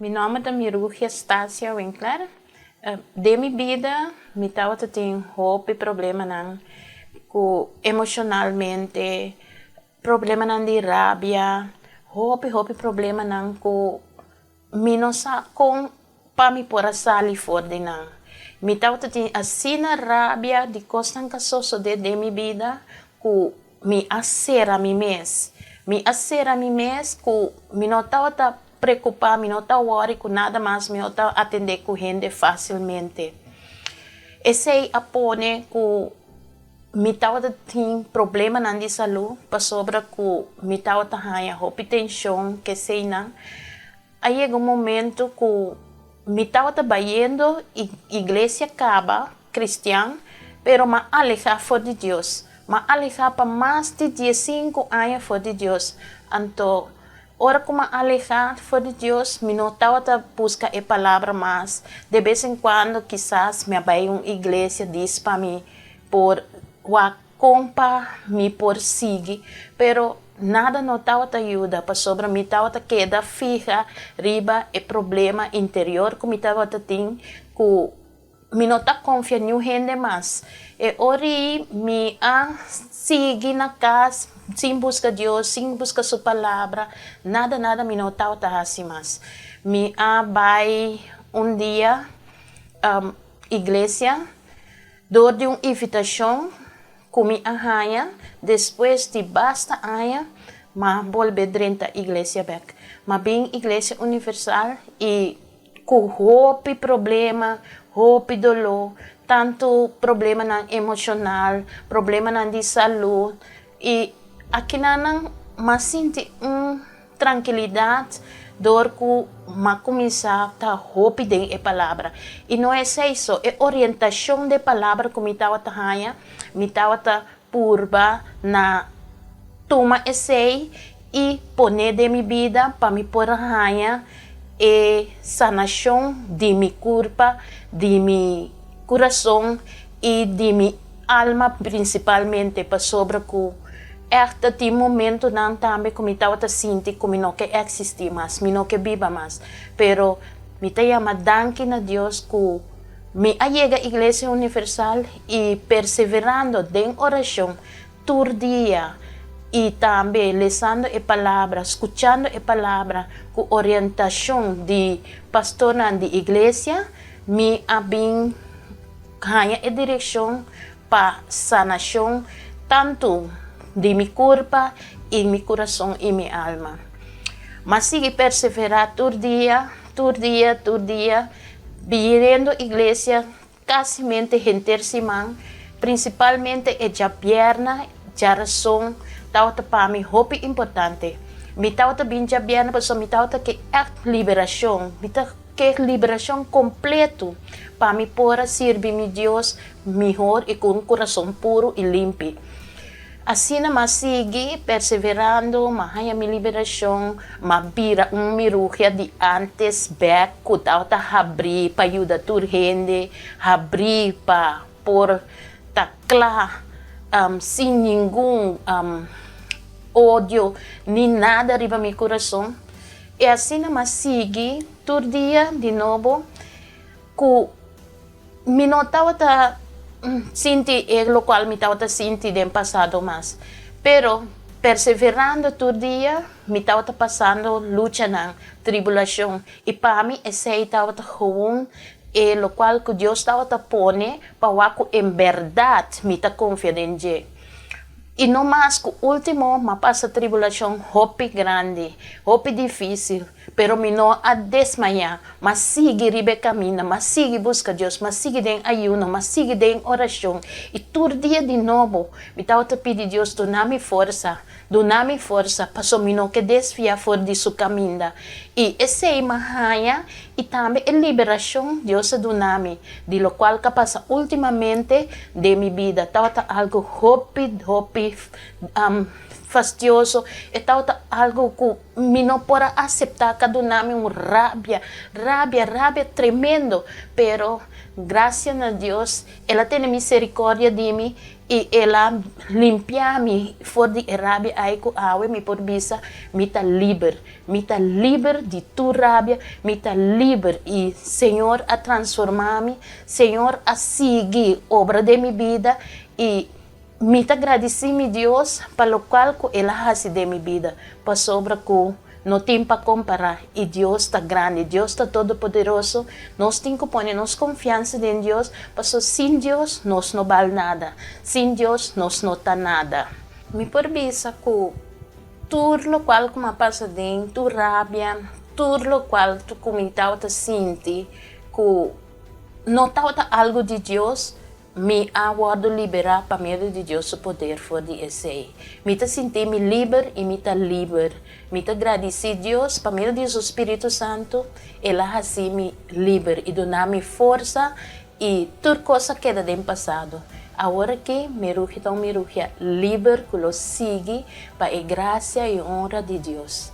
Mi nòmber ta Mirugia Stasia Winkler. Den mi bida mi tabata tin hopi problemanan ku emoshonalmente, problemanan di rabia, hopi hopi problemanan ku mi no sa kon pa mi por a sali for di nan. Mi tabata tin asina rabia di kosnan ku a sosodé den mi bida ku mi a sera mi mes. Mi a sera mi mes ku mi no tabata preokupá, mi no ta wòri ku nada mas, mi no ta atendé ku hende fásilmente. Esei a pone ku mi tabata tin problemanan di salú pasobra ku mi tabata haña hopi tenshon, keseinan. A yega un momento ku mi tabata bayendo iglesia kaba kristian, pero m'a alehá for di Dios. M'a alehá pa mas di diesinku aña for di Dios. Anto, ora ku m'a alehá for di Dios, mi no tabata buska e Palabra mas. De bes en kuando kisas mi a bai un iglesia dis pa mi por wak Kon pa mi por sigui? Pero nada no tabata yuda pasobra mi tabata keda fiha riba e problema interior ku mi tabata tin ku mi no ta konfia niun hende mas. E ora ei mi a sigui na kas sin buska Dios, sin buska su palabra, nada nada mi no tabata hasi mas. Mi a bai un dia iglesia. Dor di un invitashon ku mi a haña despues di basta aña, m'a bolbe drenta iglesia bèk. M'a bin Iglesia Universal i ku hopi problema, hopi doló, tantu problemanan emoshonal, problemanan di salú i akinanan m'a sinti un Trankilidat dor ku m'a kuminsá ta hopi den e Palabra. I no esei so, e orientashon den Palabra ku mi tabata haña, mi tabata purba na tuma esei i pon'é den mi bida pa mi por a haña e sanashon di mi kurpa, di mi kurason i di mi alma prinsipalmente, pasobra ku Ègt ta tin momentunan tambe ku mi tabata sinti ku mi no ke eksistí mas, mi no ke biba mas. Pero mi ta yama danki na Dios ku mi a yega Iglesia Universal i perseverando den orashon tur dia i tambe lesando e Palabra, skuchando e Palabra ku orientashon di pastornan di iglesia, mi a bin haña e direkshon pa sanashon tantu di mi kurpa i mi kurason i mi alma. M'a sigui perseverá tur dia, tur dia, tur dia, biniendo iglesia kasimente henter siman, prinsipalmente e djabièrnè, djarason tabata pa mi hopi importante. Mi tabata bin djabièrnè pasobra mi tabata ke ègt liberashon, mi ta Ke liberashon kompletu pa mi por a sirbi mi Dios mihor i ku un kurason puru i limpi. Asina m'a sigui perseverando, m'a haña mi liberashon, m'a bira un mirugia di ántes bèk ku tabata habrí pa yuda tur hende, habrí pa por ta kla sin ningun odio ni nada riba mi kurason. I asina m'a sigui tur dia di nobo ku mi no tabata sinti e lokual mi tabata sinti den pasado mas. Pero perseverando tur dia mi tabata pasando luchanan, tribulashon, i pa mi esei tabata gewoon e lokual ku Dios tabata pone pa wak ku en bèrdat mi ta konfia den dje. I no mas ku último m'a pasa tribulashon hopi grandi, hopi difísil, pero mi no a desmayá, m'a sigui riba e kaminda, m'a sigui buska Dios, m'a sigui den ayuno, m'a sigui den orashon, i tur dia di nobo mi tabata pidi Dios duna mi forsa, duna mi forsa, pasobra mi no ke desviá for di su kaminda. I esei m'a haña, i tambe e liberashon Dios a duna mi. Di locual ca pasa ultimamente den mi bida tabata algo hopi hopi fastioso, e tabata algo cu mi no por a acepta, ca duna mi un rabia, rabia, rabia tremendo, pero. Gracia na Dios, El a tene misericordia di mi y El a limpia mi for di e rabia ay cu awe mi por bisa mi ta liber. Mi ta liber di tur rabia, mi ta liber y Señor a transforma mi, Señor a sigui obra den mi bida y mi ta gradici mi Dios pa locual cu El a haci den mi bida, pasobra cu no tin pa compara y Dios ta grandi, Dios ta todopoderoso, nos tin cu pone nos confiansa den Dios, paso sin Dios nos no bal nada, sin Dios nos no ta nada. Mi por bisa cu tur locual cu mi a pasa den, tur rabia, tur locual cu mi tawata sinti cu no tawata algo di Dios, Mi a wòrdu liberá pa medio di Dios su poder for di esei. Mi ta sinti mi liber i mi ta liber. Mi ta gradisí Dios pa medio di su spiritu santu el a hasi mi liber i duna mi forsa i tur kos a keda den pasado. Awor aki mi rugia ta un mi rugia liber ku lo sigui pa e grasia i honra di Dios.